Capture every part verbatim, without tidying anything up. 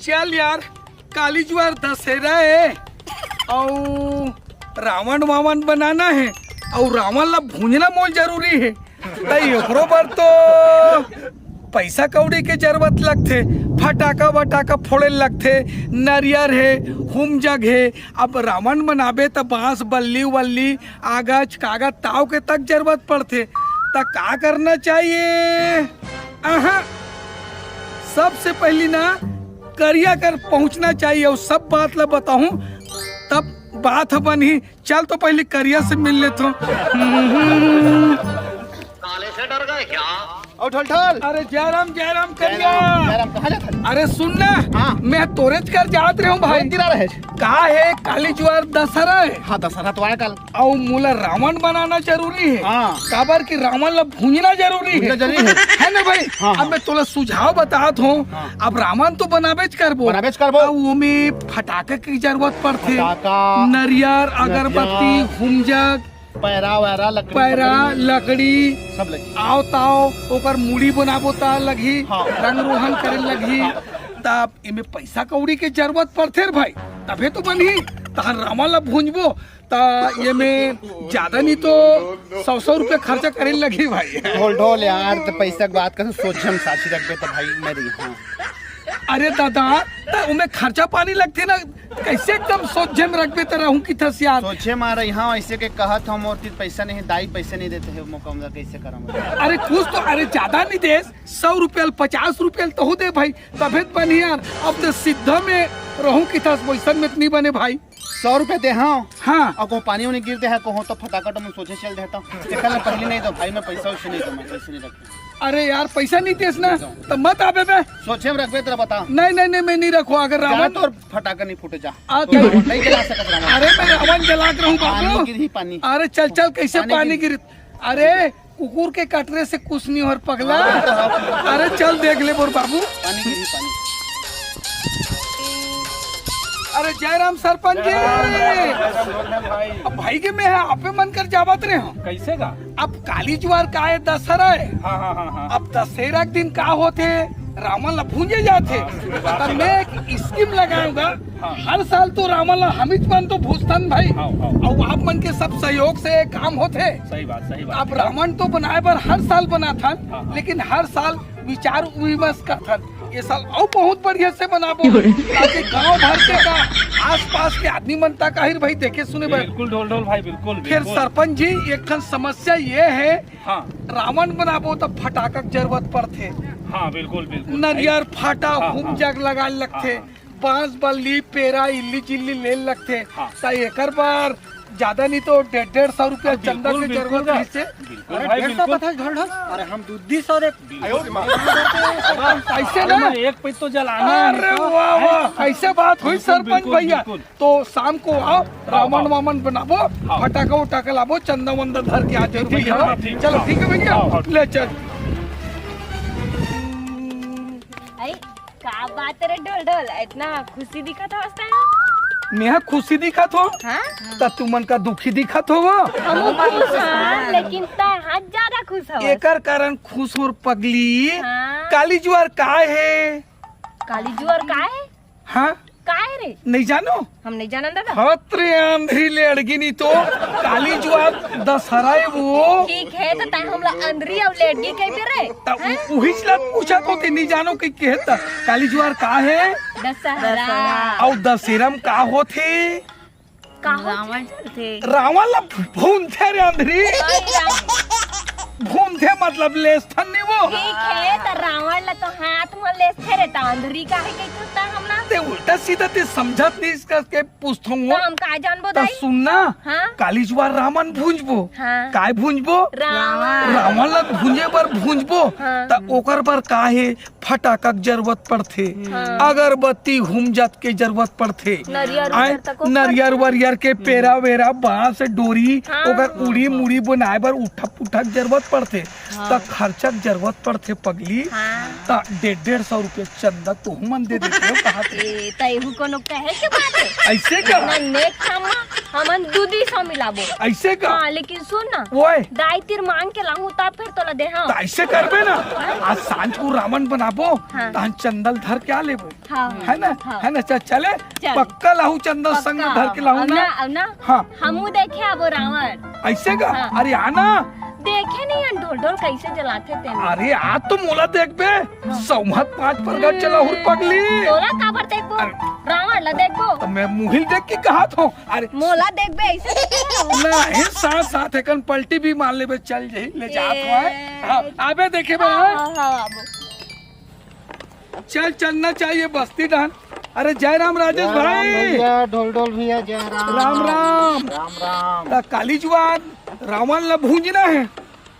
चल यार, काली जुआर दशहरा हे, अउ रावण वावण बनाना हे, अउ रावण ला भूंजना मोल जरूरी हे। त एकरो बर तो पैसा कौड़ी के जरूरत लगथे, फटाका वटाका फोड़े लगथे, नरियर हे, हुमजग हे। अब रावण बनाबे त बांस, बल्ली वल्ली, आगज कागज ताव के तक जरूरत पड़थे। त का करना चाहिए? अहा, सबसे पहली ना करिया कर पहुंचना चाहिए अउ सब बात ला बताहूं, तब बात ह बनही। चल तो पहली करिया से मिल लेथों। काले से डर गए क्या? ओ ढोल ढोल। अरे जयराम, जयराम करिया। जयराम, जयराम, कहाँ जात हस? अरे सुन ना, हाँ। मैं तोरेच कर जात रहे हूँ भाई। तोरेच कर रहे हस? का हे, काली जुआर दशहरा हे। हाँ, दशहरा तो आय काल। अउ मोला रावण बनाना जरूरी हे। हाँ। काबर कि रावण ला भूंजना जरूरी हे। भूंजना जरूरी हे। हे ना भाई? हाँ, अब हाँ। मैं तोला सुझाव बतात हूँ। हाँ। अब रावण तो बनाबेच करबो। बनाबेच करबो। त ओमे फटाका के जरूरत पड़थे। फटाका, नरियर, नरियर, अगरबत्ती, हुमजग, पैरा वैरा, लकड़ी, पैरा, लकड़ी, लकड़ी, सब लगी। आव ताव, ओकर मुड़ी बनाबो त लगही, हाँ। रंग रोहन करे लगही। हाँ। त एमे पैसा कौड़ी के जरूरत पड़थे रे भाई, तभे तो बनही। तहन रावण ला भूंजबो त एमे ज्यादा नहीं तो सौ सौ रुपया खर्चा करे लगही भाई। ढोल ढोल यार, त पैसा के बात कर, सोझे म साझी रखबे त भाई मैं रही, हाँ। अरे दादा, त ओमे खर्चा पानी लगथे ना, कैसे एकदम सोझे म रखबे त रहूं किथस यार। सोझे म रही, हाँ, ऐसे के कहत हूँ, मोर तीर पैसा नहीं, दाई पैसा नहीं देते हे, मोका कैसे करम? अरे कुछ तो, अरे ज्यादा नहीं देस, सौ रुपया, पचास रुपया तहु दे भाई, तभे त बनही यार। अब त सीधा में रहूं किथस, वैसन में त नहीं बने भाई। सौ रुपया दे, हाँ। हाँ। अउ कहूँ पानी उनी गिर दे हे, कहूँ तो फटाका तो मैं सोझे चल देता। एकर ले पहले नहीं दो भाई, मैं पैसा वैसे नहीं दूँ, मैं पैसे नहीं रखूँ। अरे यार, पैसा नहीं देस ना, नहीं दूँ। त मत आबे बे। सोझे म रखबे तेरा बता। नहीं, नहीं, नहीं, मैं नहीं रखूँ। अगर जा रावण तोर फटाका नहीं फूटे, जा। आ, तोर क्या? नहीं जला सकत रावण। अरे मैं रावण जला के रहूँ पानी बाबू। गिरही, पानी। अरे चल, चल, कैसे पानी पानी गिर- गिर? अरे कुकुर के कटरे से कुछ नहीं होर पगला। अरे चल देख ले मोर बाबू। पानी गिरी, पानी। अरे जय राम सरपंच जी। जय राम, जय राम, जय राम, भाई। अब भाई के मैं आपे मन कर जावत रहे हूँ। कैसे का? अब काली जुआर का हे, दशहरा हे। हाँ, हाँ, हाँ, हाँ। अब दशहरा के दिन का होथे? रावण ला भूंजे जाथे। हाँ, सही बात त है। मैं एक scheme लगाऊंगा। हाँ। हर साल तो रावण ला हमीच मन तो भूंजथन भाई। हाँ, हाँ। अउ आप मन के सब सहयोग से काम होथे। सही बात, सही बात। अब रावण तो बनाए बर हर साल बनाथन, हाँ, हाँ। लेकिन हर साल विचार विमर्श करथन। ये साल अउ बहुत बढ़िया से बनाबो, ताकि गांव भर के का आसपास के आदमी मन तक आहिर भाई देखे सुने बर। बिल्कुल ढोल ढोल भाई, बिल्कुल, फिर बिल्कुल। सरपंच जी, एक ठन समस्या ये हे, हाँ। रावण बनाबो त फटाका के जरूरत पड़थे। हाँ, बिल्कुल, बिल्कुल। नरियर, फाटा, हाँ, हाँ। हुमजग लगाए लगथे। हाँ, हाँ। बांस, बल्ली, पेरा, इल्ली जिल्ली ले लगथे। हाँ। त एकर बर ज्यादा नहीं तो डेढ़ डेढ़ सौ रुपया हाँ, चंदा बिल्कुल, के बिल्कुल जरूरत का। रहिसे। बिल्कुल अरे भाई, डेढ़ सौ बिल्कुल। कथा ढोल ढोल। अरे हम दू दी सौ दे। बिल्कुल। ऐसे ना? अरे, एक पैक तो जलाना है अरे तो। वाह, वाह, ऐसे बात हुई बिल्कुल, सरपंच बिल्कुल, भैया। बिल्कुल। तो शाम को आओ, हाँ, रावण हाँ। वामन बनाबो, हाँ। फटाका उटाका लाबो, चंदा वंदा धर के आ जाओ ठीक है, भैया। ठीक है। चलो, ठीक है भैया, हाँ, हाँ। ले चल। आई, का बात रे ढोल ढोल, इतना खुशी दिखत हवस तैं? मैं खुशी दिखत हो? हाँ? त तुमन का दुखी दिखत हो वो? हम खुश हाँ, लेकिन तैं हाथ ज्यादा खुश हवस। एकर कारण खुश होर पगली। हाँ। काली जुआर काय हे? काली जुआर काय हे? हाँ? काय रे? नहीं जानो? हम नहीं जानन दादा। हत रे आंधी ले अड़गी नहीं तो काली जुआर दशहरा हे वो। ठीक है, तो तैं हमला अंधरी अउ लेडगी कह दे रे। त उ-, उहीच ला पूछत होते, नहीं जानो कि कहे त काली जुआर का हे? दशहरा। अउ दशहरा म का होथे? का होथे? रावण चलथे। रावण ला भूंजथे रे अंधरी। अरे राम। भूंजथे मतलब लेसथन नहीं वो। ठीक है, त रावण ला तो हाथ म लेसथे रे, त अंधरी काहे कहिथे त हमला? ते उल्टा सीधा ते समझत नहीं इसका के पूछथों त वो। हम का जानबो त दाई? सुन ना, हाँ? काली जुआर रावण भूंजबो। हाँ। काय भूंजबो? रावण। रावण ला भूंजे बर भूंजबो। हाँ। त ओकर बर का हे? फटाका के जरूरत पड़थे, हाँ। अगरबत्ती हुमजग के जरूरत पड़थे। नरियर आय, उरियर तको नरियर पड़थे। वरियर के पेरा वेरा, बांस, डोरी, हाँ। ओकर उड़ी मुड़ी बनाए बर उठा पुठा के जरूरत पड़थे। हाँ। त खर्चा के जरूरत पड़थे पगली। हाँ। त डेढ़ डेढ़ सौ रुपया चंदा तोहू मन दे देते हो, कहा थे? ए, त एहू कोनो कहे के बात हे? ऐसे का? इतना नेक काम म हमन दू दी सौ मिलाबो। ऐसे का? हाँ, लेकिन सुन ना, ओए। दाई तीर मांग के लाहूं, तब फिर तोला देहूं। त ऐसे करबे ना, आज सांझ को रावण बनाबो, हाँ। तहन चंदा ल धर के आ लेबे। हाँ। है ना? हाँ। है ना? चल, चले? चल। पक्का लाहूं चंदा, संग में पक्का। धर के लाहूं अब ना? ना, अब ना? हाँ। हमू देखे आबो रावण। ऐसे का? हाँ। अरे आना। देखे नहीं यार, ढोल ढोल कैसे जलाथे तेन। अरे आज तो मोला देखबे, हाँ। सौमत पांच परगट चला हुर पगली। तोला काबर देखबो? अरे। रावण ला देखबो। त मैं मुहिल देख के कहा था। अरे। मोला देखबे ऐसे देखबो। नहीं, साथ साथ एकन पलटी भी मार लेबे, चल यही ले जात ए। हुआ है। हाँ, आबे देखे बे, हाँ, हाँ? हाँ, हाँ, आबो। चल, चलना चाहिए बस्ती डहन। अरे जय राम राजेश जय राम भाई। भैया, ढोल ढोल भैया, जय राम। राम राम। राम राम। त काली जुआर रावण ला भूंजना है।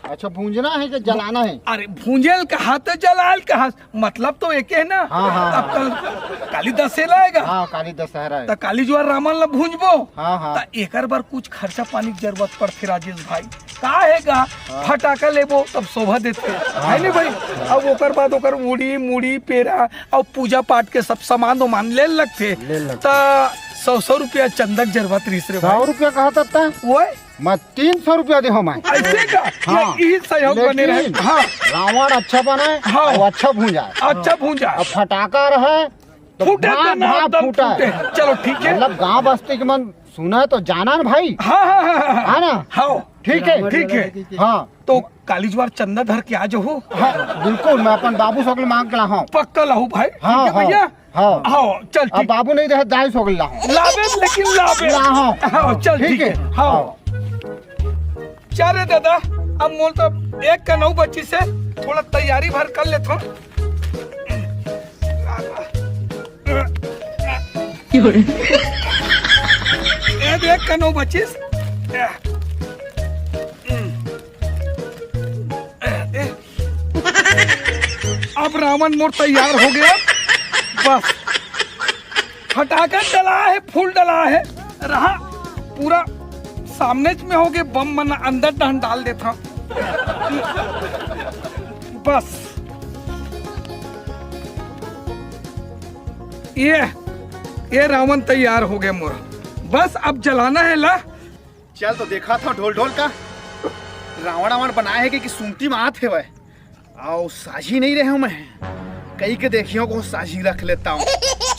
अच्छा, भूंजना है कि जलाना है? अरे भूंजेल कहा त जलाल कहा, मतलब तो एके है ना। हाँ, हाँ, अब हाँ। कल काली दशहरा आएगा। हाँ, काली दशहरा है। त काली जुआर रावण ला भूंजबो। हाँ, हाँ। त एकर बर कुछ खर्चा पानी के जरूरत पड़थे राजेश भाई। का हे गा? हाँ। फटाका लेबो तब शोभा देथे, हाँ। है नी भाई? अब ओकर बाद ओकर उड़ी, मुड़ी, पेरा अउ पूजा पाठ के सब सामान उमान ले लगथे। ले लगथे। त सौ सौ रुपया चंदा के जरूरत रहिस रे भाई। सौ रुपया कहा था? ओए? मैं तीन सौ रुपया देहूं मैं। ऐसे का? हाँ। ये, यही सहयोग बने रहे। लेकिन हाँ। रावण अच्छा बनाए हाँ। और अच्छा भूंजाए। अच्छा भूंजाए। अब फटाका रहे तो फूटे भाप, तो ना भाप एकदम फूटा। फूटे। चलो ठीक है। मतलब गांव बस्ती के मन सुना तो जाना ना भाई। हाँ, हाँ, हाँ, हाँ। है ना? हाँ। ठीक है। ठीक है। हाँ। तो काली जुआर चंदा धर के आ जाहू। हाँ, बिल्कुल, मैं अपन बाबू से मांग के लाहूं। पक्का लाहू भाई। हाँ, ठीक है हाँ, भैया। हाँ। हाँ, चल अब ठीक। बाबू नहीं रहे, दाई से लाहूं। लाबे, लेकिन लाबे। लाहूं। हाँ, चल ठीक ठीक है। है। हाँ। हाँ। चल रे दादा, अब मोर तो एक कनऊ बचिस हे, थोड़ा तैयारी भर कर लेथंव। ए देख कनऊ बचिस। अब रावण मोर तैयार हो गया। बस फटाका डला है, फूल डला है, रहा पूरा सामने में हो गए। बम मन अंदर डहन डाल देथंव। बस ये, ये रावण तैयार हो गए मोर। बस अब जलाना है ला। चल तो देखा था ढोल ढोल का। रावण वावण बनाए हे कि, कि सुमती म आत हेवय। अउ साझी नहीं रहे हंव मैं। कई के देखियो को साझी रख लेता हूँ।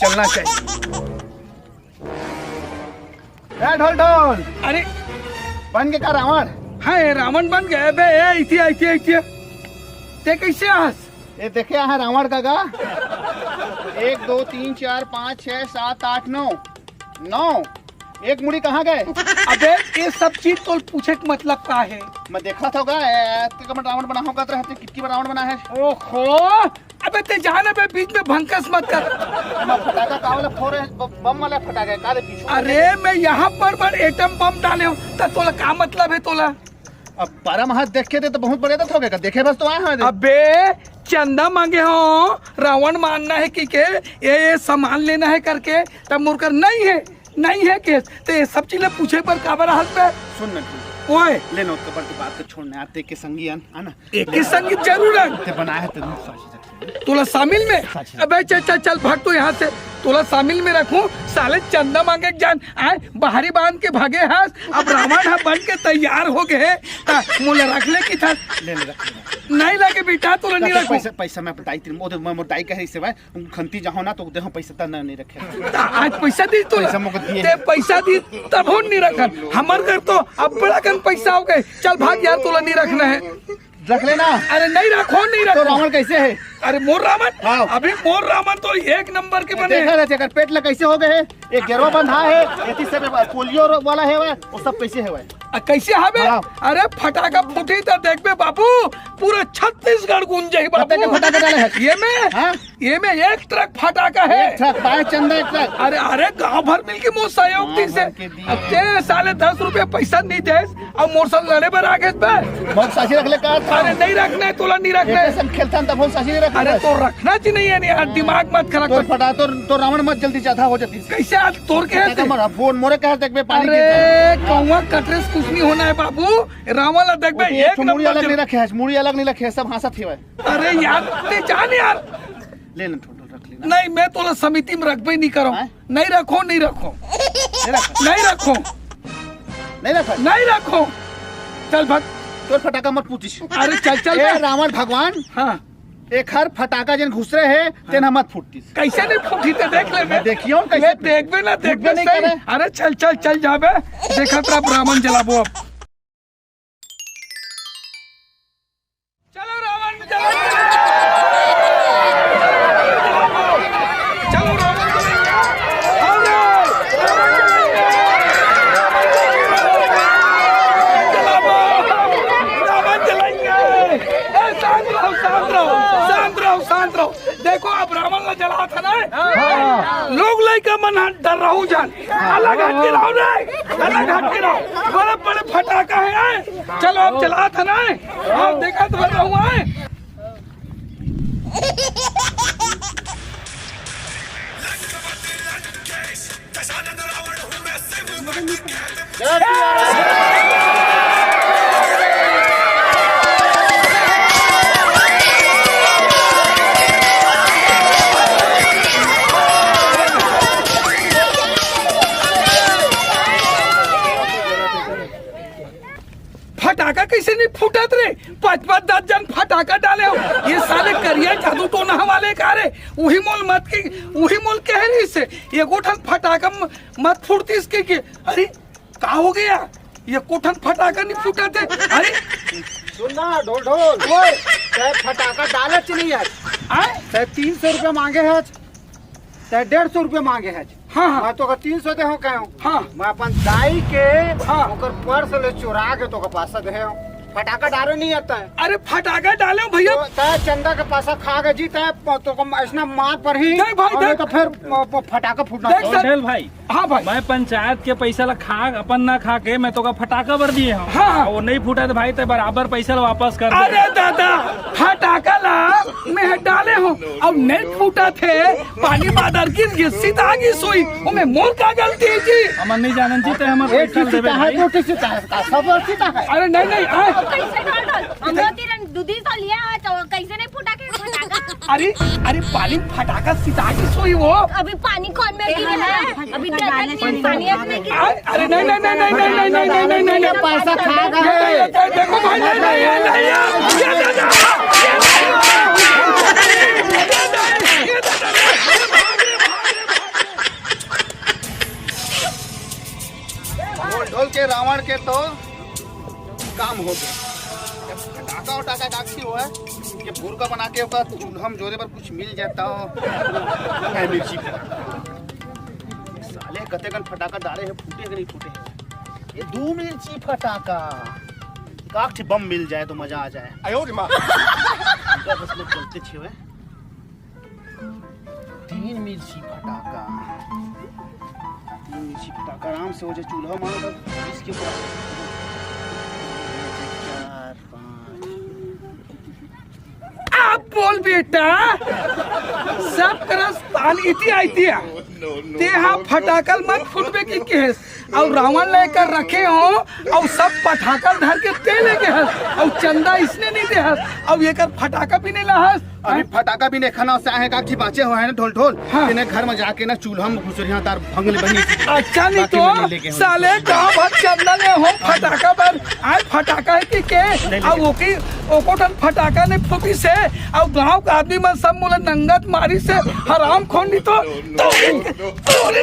चलना चाहिए। ए ढोल ढोल। अरे। बन गे का रावण? हाँ, ये रावण बन गए बे। ए, इतिया, इतिया, इतिया। ते कैसे आस? ये देखे यहाँ रावण का गा। एक, दो, तीन, चार, पाँच, छः, सात, आठ, नौ। नौ। एक मुड़ी कहाँ गए? अबे, ये सब चीज तो पूछे के मतलब का है? मैं देखा था गा, ए, ते कमन रावण बना होगा, तो रहते कितकी बार रावण बना है। ओहो, अबे ते जान, अबे बीच में भंकस मत कर। मैं फटाका का वाला फोड़े, ब-, बम वाला फटाका है, का रे पीछू? अरे, मैं यहाँ पर, पर एटम बम डाले हूँ, तो तोला का मतलब है तोला? अब बारह माह देखे थे तो बहुत बड़े तो हो गए, देखे बस तो आए हैं। अबे चंदा मांगे हो, रावण मारना है कि के, ये, ये सामान लेना है करके, तब मोर कर नहीं है, नहीं है केस, तो ये सब चीजें पूछे पर काबर हाथ पे? सुन ना, ओए। ले ना, उसके ऊपर की बात तो छोड़ने आते के संगी अन, है ना? एक ही संगी जरूर है। ते बनाया है, तेरे साझी रख। तोला शामिल में? साझी। अबे चल, चल, चल, भाग तो यहाँ से। तोला शामिल में रखूं, साले चंदा मांगे के जान आए, बाहरी बांध के भागे हस। अब रावण ह बन के तैयार हो गए, ता मोला रख ले की था। ले, ले, रख ले। नहीं लगे बेटा, तोला नहीं रख, रखूं। पैसा, पैसा मैं बताई तेरे, मोर, मोर दाई कहे से भाई, खंती जाहो ना तो देहो पैसा ता नहीं, नहीं रखे। ता आज पैसा दी तोला। पैसा मोके दिए। ते पैसा दी तब हो नहीं रखन। हमर घर तो अब बड़ा कन पैसा हो गए। चल भाग यार, तोला नहीं रखना है। रख लेना। अरे नहीं रखो, नहीं तो रखो। रावण कैसे है? अरे मोर रावण? हाँ। अभी मोर रावण तो एक नंबर के बने देखा हैं। रहते, अगर पेट ला कैसे हो गए है? एक गेरवा बंधा है, एती से पोलियो रो-, वाला है वह, वो सब कैसे है वह? आ, कैसे हवे? हाँ। अरे फटाका फूटी तो देखबे बाबू, पूरा छत्तीसगढ़ गूंज जाही बाबू। पता के फटाका डाले है? ये में? हाँ। ये में एक ट्रक फटाका हे। एक ट्रक पाए चंदा, एक ट्रक। अरे, अरे, गांव भर मिलके मोर सहयोग गांव दिस हे। भर के दिए। अब ते साले दस रुपया पैसा नहीं देस, अब मोर संग लड़े बर आ गेस बे। बहुत साझी रख ले का था। अरे, नहीं रखना हे, तोला नहीं रखना हे। एक संग खेलथन तब हम साझी नहीं रखना अरे, हे। तो रखना च नहीं हे नहीं यार, दिमाग मत खराब तोर कर। फटा-, तोर, तोर रावण मत जल्दी ज्यादा हो जाती। कैसे आज तोर के फटा हे? मर, बोल, मोरे कहे देख बे, पानी अरे, गिरता हे। कौवा कटरे से कुछ नहीं होना हे बाबू, रावण ला देख बे, वो तो एक एक ठो मुड़ी नंबर अलग जल- नहीं रखे हे, मुड़ी अलग नहीं रखे हे, सब हाँसत ही हे। अरे यार, ते जान यार। ले ना, ठोठो रख लेना। नहीं, मैं तोला समिति में रखबे नहीं करूँ। हैं? नहीं रखो, नहीं रखो। नहीं रखो। नहीं रखो। नहीं रखो। नहीं रखो। चल भग। तोर फटाका मत फूटिस। अरे चल, चल ए, बे। रावण भगवान। हाँ। एखर फटाका जेन घुसरे हे, तेन ह मत फूटिस। कैसे नहीं फूटी ते देख ले बे। देखियो कैसे ले देखबे ना, फूटबे देखबे नहीं सही। करे। अरे चल, चल, चल जाबे। देखत रह, रावण जलाबो अब। चलो रावण जलाओ। चलो रावण जलाओ। आओ रे। रावण जलाओ। रावण जलाएंगे। ए, शांत रहो, शांत रहो, शांत रहो, शांत रहो। देखो, अब रावण ला जलात हे ना, लोग लइका मन ह डर्राहू झन, अलग हट के रहो रे, अलग हट के रहो। बड़े बड़े फटाका हे, आए। चलो, अब जलात हे ना, अब देखा तो रहो, आए। फटाका कैसे नहीं फूटत रे? पाँच पाँच दस जन फटाका डाले हो। ये साले करिया जादू टोना वाले का रे? उही मोल मत के, उही मोल कह रही से, ये गोठन फटाका म-, मत फूटतीस के, के। अरे, का हो गया? ये कोठन फटाका नहीं फूटत हे। अरे, सुन ना, ढोल ढोल। ओए। तैं फटाका डालत नहीं हे। आए? तैं तीन सौ रुपया मांगे हे। तैं डेढ़ सौ रुपया मांगे हे। हाँ, हाँ। मैं तोका तीन सौ दे हूँ, कहे हूँ। हाँ। मैं अपन दाई के हाँ। ओकर पर्स ले चुरा के तोका पैसा दे हूँ। फटाका डाले नहीं आता हे। अरे, फटाका डाले हो भैया। तो तैं चंदा के पैसा खा के जी, तैं प-, तोका ऐसना मार पड़ही। देख भाई, और नहीं देख। तो फिर प-, प-, फटाका फूटना देख चाहिए। सर। ढेल भाई, हाँ भाई। मैं पंचायत के पैसा ला खा, अपन ना खा के मैं तोका फटाका बर दिए हूँ। हाँ, हाँ। वो नहीं फूटा तो भाई, तैं बराबर पैसा ला वापस कर दे। अरे दादा, फटाका ला मैं डाले हूँ, अब नहीं फूटत हे, पानी बादर गिर गिस, सिता गिस होही, ओमे मोर का गलती हे जी? हमन नहीं जानन जी, तैं हमर ए, पैसा ला देबे भाई। मोटी सिता हे, का सब सिता हे। अरे नहीं, नहीं, आए। कैसे डाल डाल? हम दो तीन, दो तीन सौ लिया है, तो कैसे नहीं फूटा के फटाका? अरे, अरे, पानी फटाका सिता गिस होही वो। अभी पानी कौन में गिरे हे? अभी पानी अपने गिरे। अरे, अरे, नहीं, नहीं, नहीं। पैसा खा गए। देखो भाई, नहीं, नहीं, नहीं, नहीं, ये दादा, ये दादा, ये दादा, ये दादा। ढोल ढोल के रावण के तो काम हो गया। जब फटाका उटाका डाकसी हो है, कि मुर्गा बना के ओकर चूल्हा में जोरे बर कुछ मिल जाता हो। ए मिर्ची फटाका। साले कते कन फटाका डाले हे, फूटे कि नहीं फूटे हे? ये दू मिर्ची फटाका। काक ठे बम मिल जाए तो मजा आ जाए। आयो रे माँ। उनका बस लोग बोलते छे हुए। तीन मिर्ची फटाका। तीन मिर्ची फटाका आराम से हो जाए, चूल्हा मार दो। इसके ऊपर चार, पाँच। आप बोल बेटा, सब करस तान इति आइतिया। ते हा फटाकल मत फुटबे की केहेस। अउ रावण लेकर रखे हो, अउ सब पटाखा धर के ते ले गे हस, अउ चंदा इसने नहीं दे हस, अउ एकर फटाका भी नहीं ला हस। अभी फटाका भी नहीं खाना से आहे, काकी बाचे हो है ना ढोल ढोल। हाँ। इन्हें घर में जाके ना चूल्हा में घुसरिया तार भंगले बनी। अच्छा नहीं बाकी तो में नहीं लेके हम। साले गाँव भर चंदा ले हो फटाका बर, आए फटाका है कि के? नहीं, अब नहीं। ओकी, ओको ठन फटाका नहीं फूटी से, अब गाँव का आदमी मन सब मोला नंगत मारी से हराम खोंडी तो, तो तोरे, तोरे, तोरे,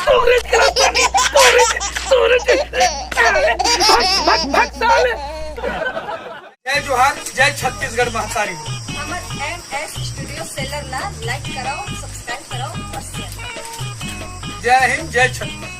तोरे, तोरे, तोरे, भाग, भाग, भाग, साले। जय जोहार, जय छत्तीसगढ़ महतारी। हमर एम एस स्टूडियो सेलर ला लाइक कराओ, सब्सक्राइब कराओ और शेयर कराओ। जय हिंद, जय छत्तीसगढ़।